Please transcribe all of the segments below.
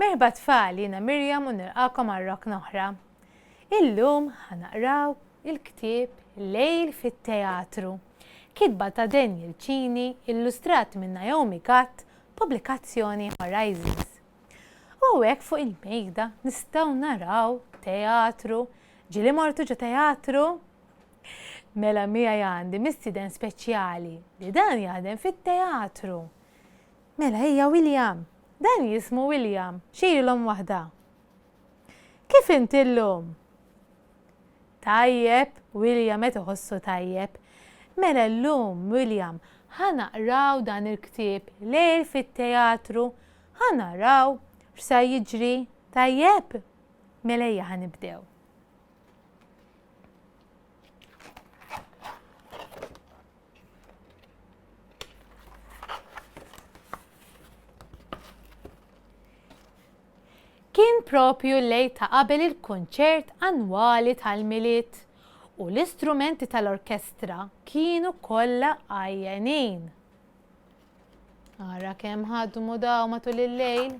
Merħba tfal, jiena Miriam u nilqakom għal rokna oħra. Illum ħa naqraw il-ktieb Lejl fit-Teatru. Kitba ta' Daniel Cini, illustrat minn Naomi Gatt, pubblikazzjoni Horizons. U hawnhekk fuq il-mejda nistgħu naraw teatru. Ġieli mortu ġo teatru? Mela miegħi għandi mistieden speċjali li dan jaħdem fit-teatru. Mela hija William. Dan jismu William. Xejrilhom waħda. Kif inti llum? Tajjeb, William qed iħossu tajjeb. Mela llum, William, ħa naqraw dan il-ktieb Lejl fit-teatru, ħa naraw x'sa jiġri. Tajjeb? Mela ejja ħa nibdew. Kien propju l-lejl ta' qabel il-kunċert annwali tal-Milied u l-istrumenti tal-orkestra kienu kollha għajjenin. Ara kemm ħadmu daw matul il-lejl.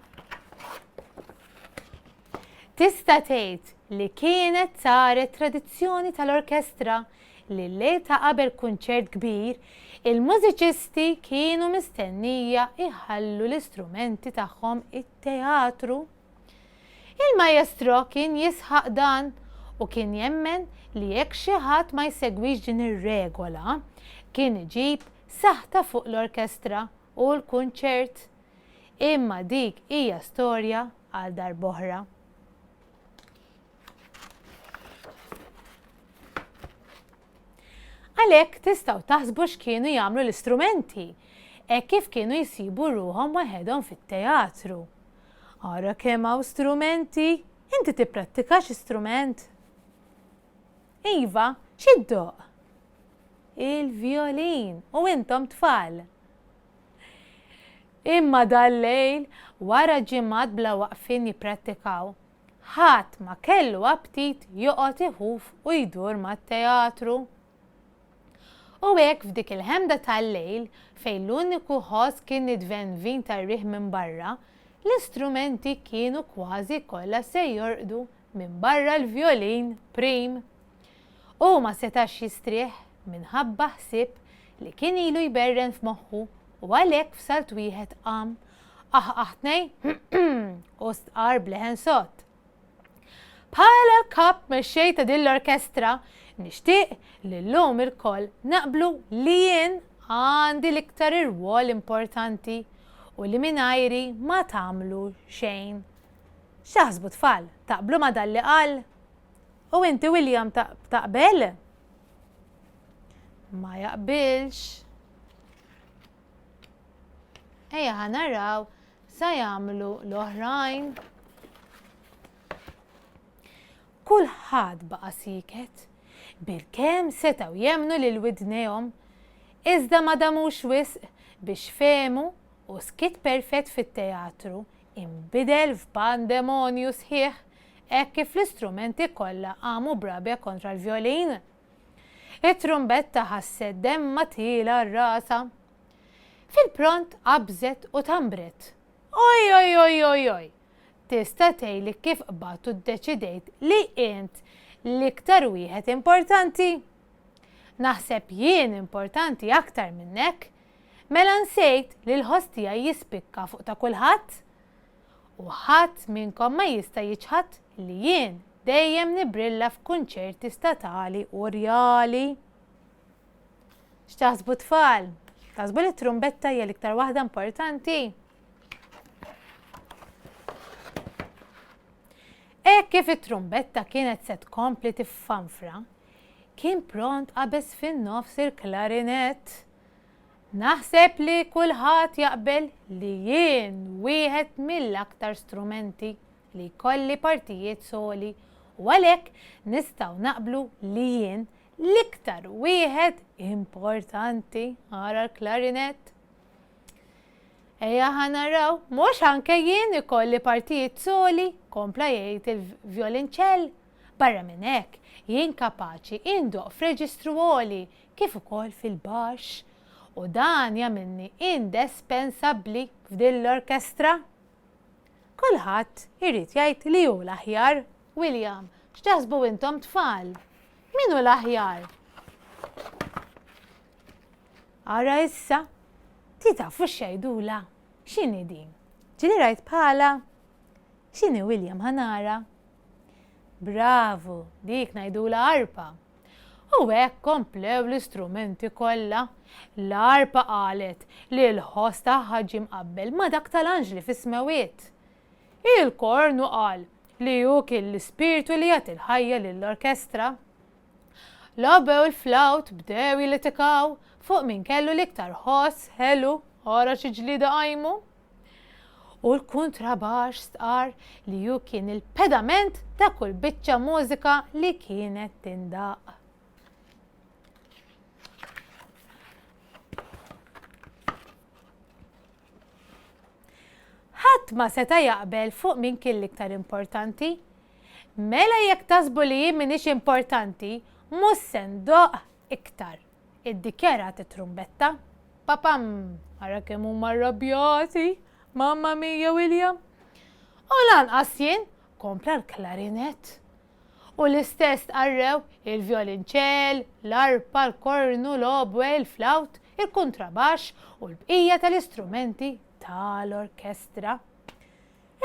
Tista' tgħid li kienet saret tradizzjoni tal-orkestra li l-lejl ta' qabel kunċert kbir, il-mużiċisti kienu mistennija jħallu l-istrumenti tagħhom it-teatru. Il-maestro kien jisħaq dan u kien jemmen li jekk xi ħadd ma jsegwix din ir-regola, kien iġib saħta fuq l-orkestra u l-kunċert. Imma dik hija storja għal darb'oħra. Għalhekk tistgħu taħsbu x'kienu jagħmlu l-istrumenti hekk kif kienu jsibu ruħhom waħedhom fit-teatru. Ara kemm hawn strumenti! Inti tipprattika xi strument? Iva, xi ddoqq? Il-vjolin, u intom tfal. Imma dal-lejl, wara ġimgħat bla waqfien jipprattikaw, ħadd ma kellu aptit joqgħod iħuf u jdur mat-teatru. U hekk f'dik il-ħemda tal-lejl, fejn l-uniku ħoss kien it-tvenvin tar-riħ minn barra, l-istrumenti kienu kważi kollha se jorqdu minbarra l-vjolin prim. Hu ma setax jistrieħ minħabba ħsieb li kien ilu jberren f'moħħu u għalhekk f'salt wieħed qam, qaħqaħ tnejn u stqarr b'leħen sod. Bħala l-kap mexxej ta' din l-orkestra, nixtieq li llum ilkoll naqblu li jien għandi l-iktar irwol importanti u li mingħajri ma tagħmlu xejn. X'taħsbu tfal, taqblu ma' dan li qal? U inti William taqbel? Ma jaqbilx. Ejja ħa naraw sa jagħmlu l-oħrajn. Kulħadd baqa' sieket. Bilkemm setgħu jemmnu lil widnejhom. Iżda ma damux wisq biex fehmu u skiet perfett fit-teatru inbidel f'pandemonju sħiħ hekk kif l-istrumenti kollha qamu b'rabja kontra l-vjolin. It-trumbetta ħasset demmha tiela' rasha. Fil-pront qabżet u tambret. Oj oj oj oj oj! Tista' tgħidli kif qbadt u ddeċidejt li int l-iktar wieħed importanti? Naħseb jien importanti aktar minnek. Mela nsejt li l-ħoss tiegħi jispikka fuq ta' kulħadd? U ħadd minnkom ma jista' jiċħad li jien dejjem nibbrilla f'kunċerti statali u rjali. X'taħsbu tfal? Taħsbu li t-trumbetta hija l-iktar waħda importanti? Hekk kif it-trumbetta kienet se tkompli tiffanfra, kien pront qabeż fin-nofs il-klarinett. Naħseb li kulħadd jaqbel li jien wieħed mill-aktar strumenti li jkolli partijiet soli u għalhekk nistgħu naqblu li jien l-iktar wieħed importanti, ara l-klarinett. Ejja ħa naraw, mhux anke jien ikolli partijiet soli, kompla jgħid il-vjolinċell. Barra minn hekk, jien kapaċi indoqq f'reġistru għoli kif ukoll fil-baxx, u dan jagħmilni indespensabbli f'din l-orkestra. Kulħadd irid jgħid li hu l-aħjar. William, x'taħsbu intom tfal? Min hu l-aħjar? Ara issa, ti tafu x'jgħidulha? X'inhi din? Ġieli rajt bħala? X'inhi William ħa nara? Bravu, dik ngħidulha arpa. U hekk komplew l-istrumenti kollha. L-arpa qalet li l-ħoss tagħha ġie mqabbel ma' dak tal-anġli fis-smewwiet. Il-kornu qal li hu kien l-ispirtu li jagħti l-ħajja lill-orkestra. L-oboe u l-flawt bdew jilitikaw fuq min kellu l-iktar ħoss ħelu, ara xi ġlieda qajmu. U l-kuntrabax stqarr li hu kien il-pedament ta' kull biċċa mużika li kienet tindaqq. Ħadd ma seta' jaqbel fuq min kien l-iktar importanti. Mela jekk taħsbu li jien m'iniex importanti, mhux se ndoqq iktar, iddikjarat it-trumbetta. Papam! Ara kemm huma rrabjati! Mamma mia, William! U lanqas jien, kompla l-klarinett. U l-istess stqarrew il-vjolinċell, l-arpa, l-kornu, l-oboe, il-flawt, il-kuntrabaxx u l-bqija tal-istrumenti tal-orkestra.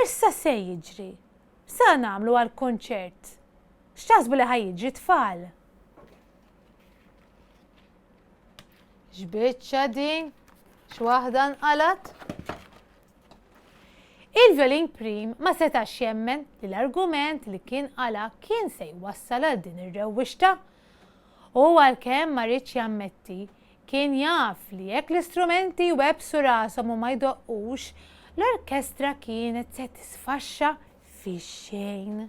Issa se jiġri? X'sa nagħmlu għall-kunċert? X'taħsbu li ħa jiġri tfal? X'biċċa din? X'waħda nqalgħet? Il-Violin Prim ma setax jemmen li l-argument li kien qala' kien se jwassal għal din ir-rewwixta. U għalkemm ma riedx jammetti, kien jaf li jekk l-istrumenti jwebbsu rashom u ma jdoqqux, l-orkestra kienet se tisfaxxa fix-xejn.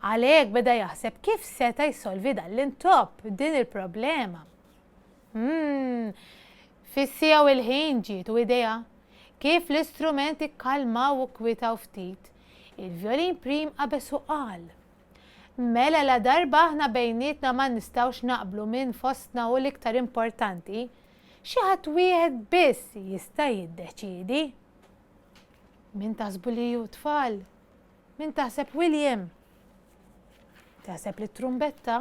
Għalhekk beda jaħseb kif seta' jsolvi dan l-intopp, din il-problema. Umm, fis-siegħa u l-ħin ġietu idea. Kif l-istrumenti kkalmaw u kwietaw ftit, il-vjolin prim qabeż u qal, Mela ladarba aħna bejnietna ma nistgħux naqblu min fostna hu l-iktar importanti, xi ħadd wieħed biss jista' jiddeċiedi. Min taħsbu li hu, tfal? Min taħseb William? Taħseb li t-trumbetta?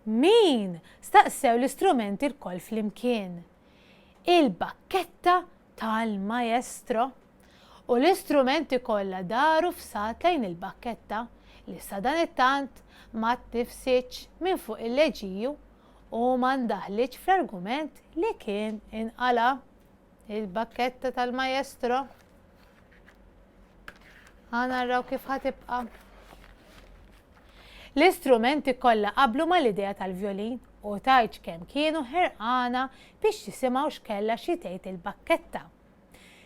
Min? Staqsew l-istrumenti lkoll flimkien. Il-bakketta tal-maestro. U l-istrumenti kollha daru f'salt lejn il-bakketta li sadanittant ma tnifsitx minn fuq il-leġiju u ma ndaħlitx fl-argument li kien inqala'. Il-bakketta tal-maestro. Ħa naraw kif ħa tibqa'. L-istrumenti kollha qablu mal-idea tal-vjolin u tgħidx kemm kienu ħerqana biex jisimgħu x'kellha xi tgħid il-bakketta.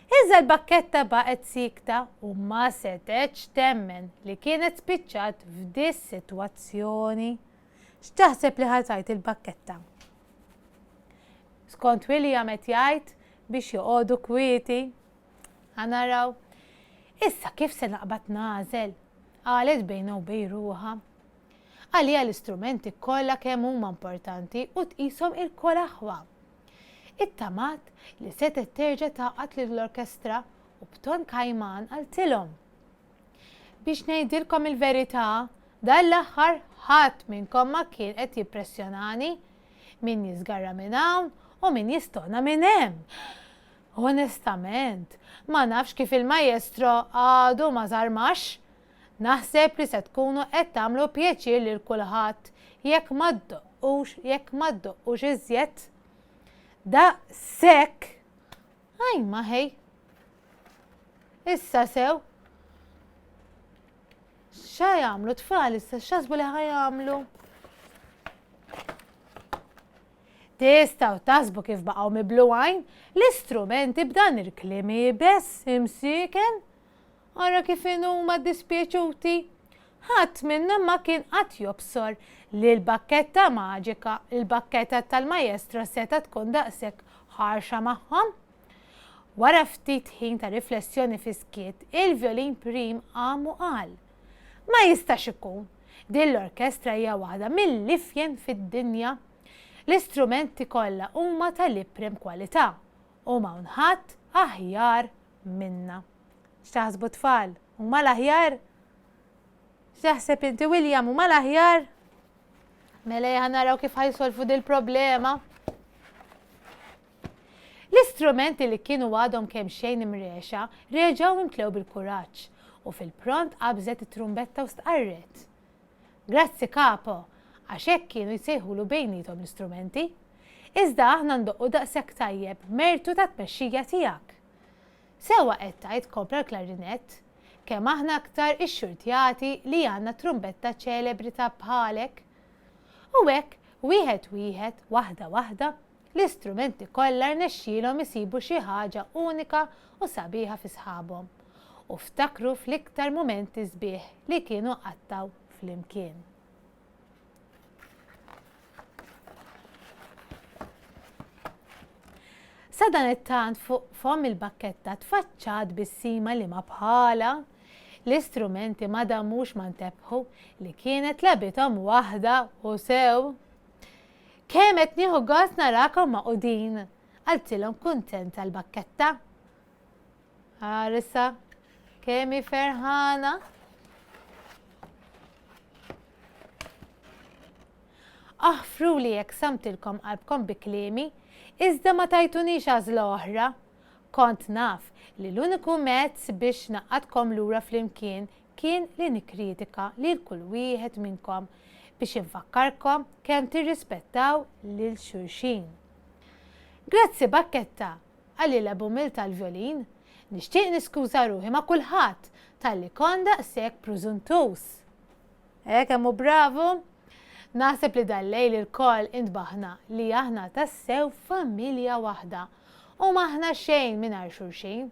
Iżda l-bakketta baqgħet siekta u ma setgħetx temmen li kienet spiċċat f'dis-sitwazzjoni. X'taħseb li ħa tgħid il-bakketta? Skont William qed jgħid biex joqogħdu kwieti. Ħa naraw. Issa kif se naqbad nagħżel? Qalet bejnha u bejn ruħha. Għaliha l-istrumenti kollha kemm huma importanti u tqishom ilkoll aħwa. Ittamat li setgħet terġa' tgħaqqad lill-orkestra u b'ton kajman qaltilhom, Biex ngħidilkom il-verità, dan l-aħħar ħadd minnkom ma kien qed jippressjonani. Min jiżgarra minn hawn u min jistona minn hemm. Onestament, ma nafx kif il-maestro għadu ma żarmax. Naħseb li se tkunu qed tagħmlu pjaċir lil kulħadd jekk ma ddoqqux jekk ma ddoqqux iżjed. Daqshekk! Ajma ħej! Issa sew. X'ha jagħmlu tfal issa x'jaħsbu li ħa jagħmlu? Tistgħu taħsbu kif baqgħu miblugħin l-istrumenti b'dan il-kliem iebes, imsieken? Ara kif inhuma ddispjaċuti. Ħadd minnhom ma kien qatt jobsor li l-bakketta maġika, il-bakketta tal-maestro setgħet tkun daqshekk ħarxa magħhom. Wara ftit ħin ta' riflessjoni fis-skiet, il-vjolin prim qam u qal, Ma jistax ikun! Din l-orkestra hija waħda mill-ifjen fid-dinja. L-istrumenti kollha huma tal-iprem kwalità. U m'hawn ħadd aħjar minna. X'taħsbu tfal? Huma l-aħjar? X'taħseb inti William, huma l-aħjar? Mela ejja naraw kif ħajsolfu dil-problema. L-istrumenti li kienu għadhom kemxejn imrexa reġgħu imtlew bil-kuraġġ u fil-pront qabżet it-trumbetta u stqarret. Grazzi Capo, għax hekk kienu jsejħulu bejniethom l-istrumenti. Iżda aħna ndoqqu daqshekk tajjeb mertu tat-tmexxija tiegħek. Sewwa qed tgħid, kompla l-klarinett. Kemm aħna aktar ixxurtjati li għandna trumbetta ċelebri ta' bħalek. U hekk, wieħed wieħed, waħda waħda, l-istrumenti kollha rnexxielhom isibu xi ħaġa unika u sabiħa fi sħabhom u ftakru fl-iktar mumenti sbieħ li kienu qattgħu flimkien. Sadanittant fuq fomm il-bakketta tfaċċat tbissima li ma bħalha. L-istrumenti ma damux ma ntebħu li kienet lagħbithom waħda u sew. Kemm qed nieħu gost narakom magħqudin, qaltilhom kuntenta l-bakketta. Ħarsa, kemm hi ferħana. Aħfruli jekk samtilkom qalbkom bi kliemi, iżda ma tajtunix għażla oħra. Kont naf li l-uniku mezz biex ngħaqqadkom lura flimkien kien li nikkritika lil kull wieħed minnkom biex infakkarkom kemm tirrispettaw lil xulxin. Grazzi Bakketta, qalilha b'umiltà l-vjolin, nixtieq niskuża ruħi ma' kulħadd talli kont daqshekk prużuntuż. Eh, kemm hu bravu! Naħseb li dal-lejl ilkoll intbaħna li aħna tassew familja waħda u m'aħna xejn mingħajr xulxin.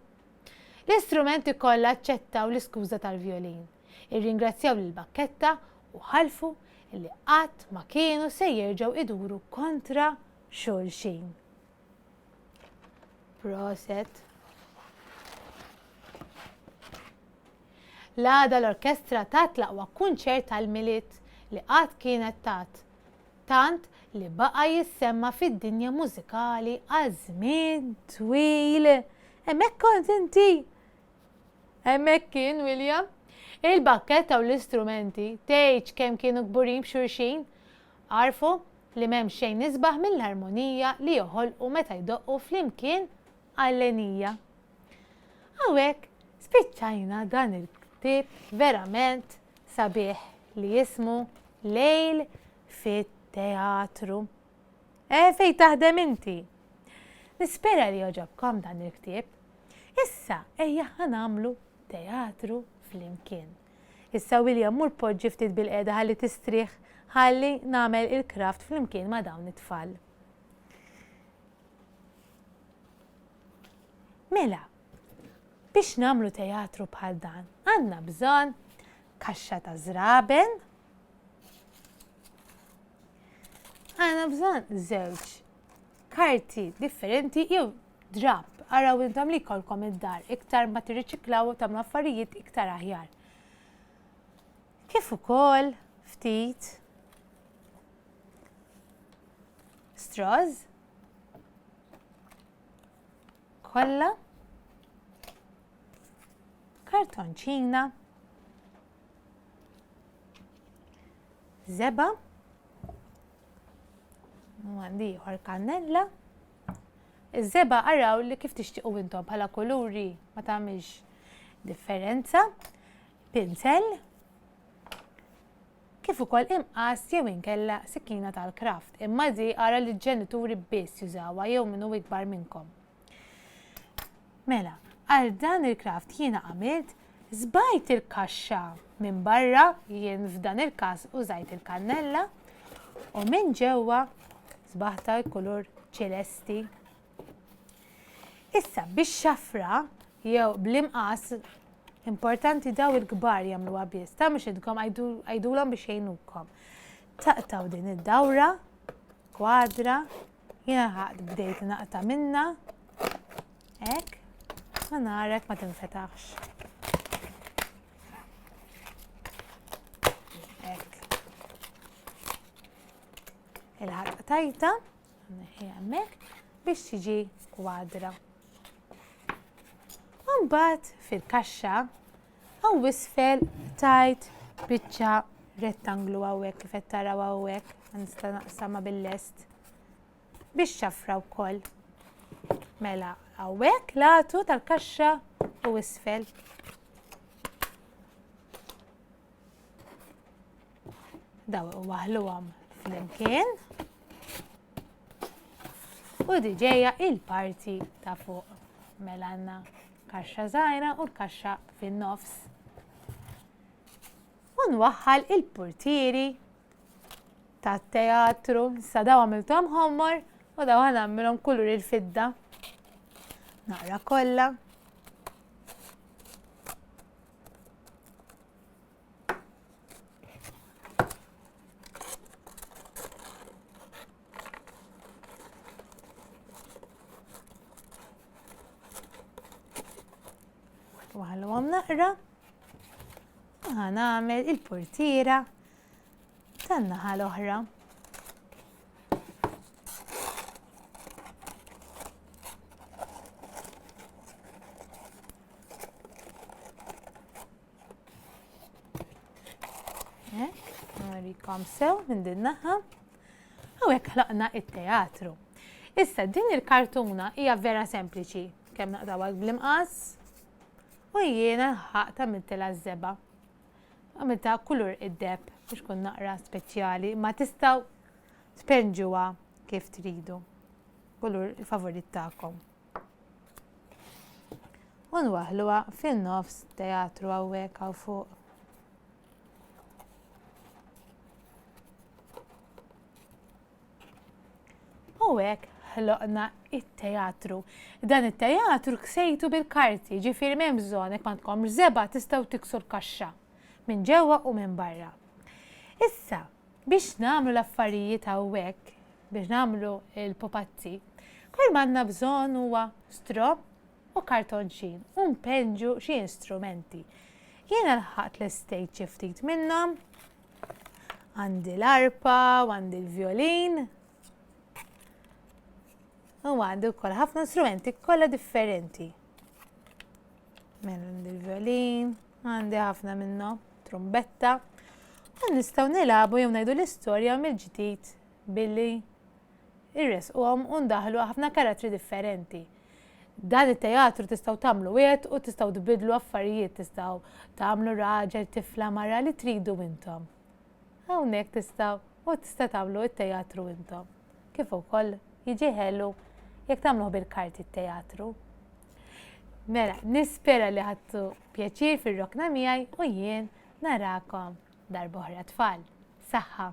L-istrumenti kollha aċċettaw l-iskuża tal-vjolin, irringrazzjaw lill-bakketta u ħalfu li qatt ma kienu se jerġgħu iduru kontra xulxin. Proset. L-għada l-orkestra tat l-aqwa kunċert tal-Milied li qatt kienet tat, tant li baqa' jissemma fid-dinja mużikali għal żmien twil. Hemmhekk kont inti! Hemmhekk kien William. Il-bakketta u l-istrumenti, tgħidx kemm kienu kburin b'xulxin. Għarfu li m'hemm xejn isbaħ mill-armonija li joħolqu meta jdoqqu flimkien għall-għenija. Hawnhekk spiċċajna dan il-ktieb verament sabiħ li jismu Lejl fit-Teatru. Eh, fejn taħdem inti? Nispera li għoġobkom dan il-ktieb. Issa ejja ħa nagħmlu teatru flimkien. Issa William mur poġġi ftit bil-qiegħda ħalli tistrieħ ħalli nagħmel il-craft flimkien ma' dawn it-tfal. Mela, biex nagħmlu teatru bħal dan, għandna bżonn kaxxa ta' żraben, għandna bżonn żewġ karti differenti jew drapp. Araw intom li jkollkom id-dar, iktar ma tirriċiklaw u tagħmlu affarijiet iktar aħjar. Kif ukoll ftit straws kolla, kartonċina, zeba, u għandi ieħor kannella. Iż-żebgħa araw li kif tixtiequ intom bħala kuluri ma tagħmilx differenza. Pinsel, kif ukoll imqass jew inkella sikkina tal-kraft. Imma di ara li l-ġenituri biss jużawha jew min hu ikbar minnkom. Mela, għal dan il-kraft jiena għamilt żbajt il-kaxxa minn barra, jien f'dan il-każ użajt il-kannella, u minn ġewwa żbaħta l-kulur ċelesti. Issa bix-xafra jew bl-imqas importanti daw il-kbar jagħmluha biss, ta' mhux intkom għidulhom biex jgħinukom. Taqtaw din id-dawra, kwadra, jiena ħaqt bdejt naqta' minna, hekk, ma narek ma tinfetaħx. Hekk. Il-ħaqt tajta, neħi hemmhekk biex tiġi kwadra. U mbagħad fil-kaxxa hawn isfel tajt biċċa rettanglu hawnhekk kif qed taraw hawnhekk, nista' naqsamha bil-lest biex ċafra wkoll. Mela hawnhekk l-għatu tal-kaxxa u isfel. Daw waħluhom flimkien. U diġeja il-parti ta' fuq. Mela għandna kaxxa żgħira u l-kaxxa fin-nofs. U nwaħħal il-portieri tat-teatru. Sa daw għamilthom ħomor u daw għamilhom kulur il-fidda. Naqra kollha. Waħlu għam naqra. Għan għamel il-portiera tan-naħa l-oħra. Nurikom sew minn din naħa. U hekk ħloqna it-teatru. Issa din il-kartuna hija vera sempliċi, kemm naqtawha bl-imqas u jiena ħaq ta' mintilha żeba. Għamilta kulur id-deb biex kun naqra speċjali, ma tistgħu tpenġuha kif tridu. Kulur il-favorit tagħkom. U nwaħħluha fin-nofs teatru hawnhekk hawn fuq. U hekk ħloqna it-teatru. Dan it-teatru ksejtu bil-karti, ġifieri m'hemm bżonn hekk m'għandkomx żebgħa tistgħu tiksu l-kaxxa minn ġewwa u minn barra. Issa, biex nagħmlu l-affarijiet hawnhekk, biex nagħmlu l-pupazzi, kull m'għandna bżonn huwa strop u kartonċin u npenġu xi instrumenti. Jiena lħaqt lestejt xi ftit minnhom. Għandi l-arpa u għandi l-violin. U għandi wkoll ħafna instrumenti kollha differenti. Mela għandi l-violin, għandi ħafna minnhom, trumbetta. U nistgħu nilagħbu jew ngħidu l-istorja mill-ġdid billi irresquhom u ndaħlu ħafna karattri differenti. Dan it-teatru tistgħu tagħmlu wieħed u tistgħu tbidlu affarijiet, tistgħu tagħmlu raġel, tifla, mara li tridu intom. Hawnhekk tistgħu u tista' tagħmlu t-teatru intom. Kif ukoll jiġi ħelu jekk tagħmluh bil-karti t-teatru. Mela, nispera li ħadtu pjaċir fir-rokna miegħi u jien narakom darb'oħra tfal. Saħħa!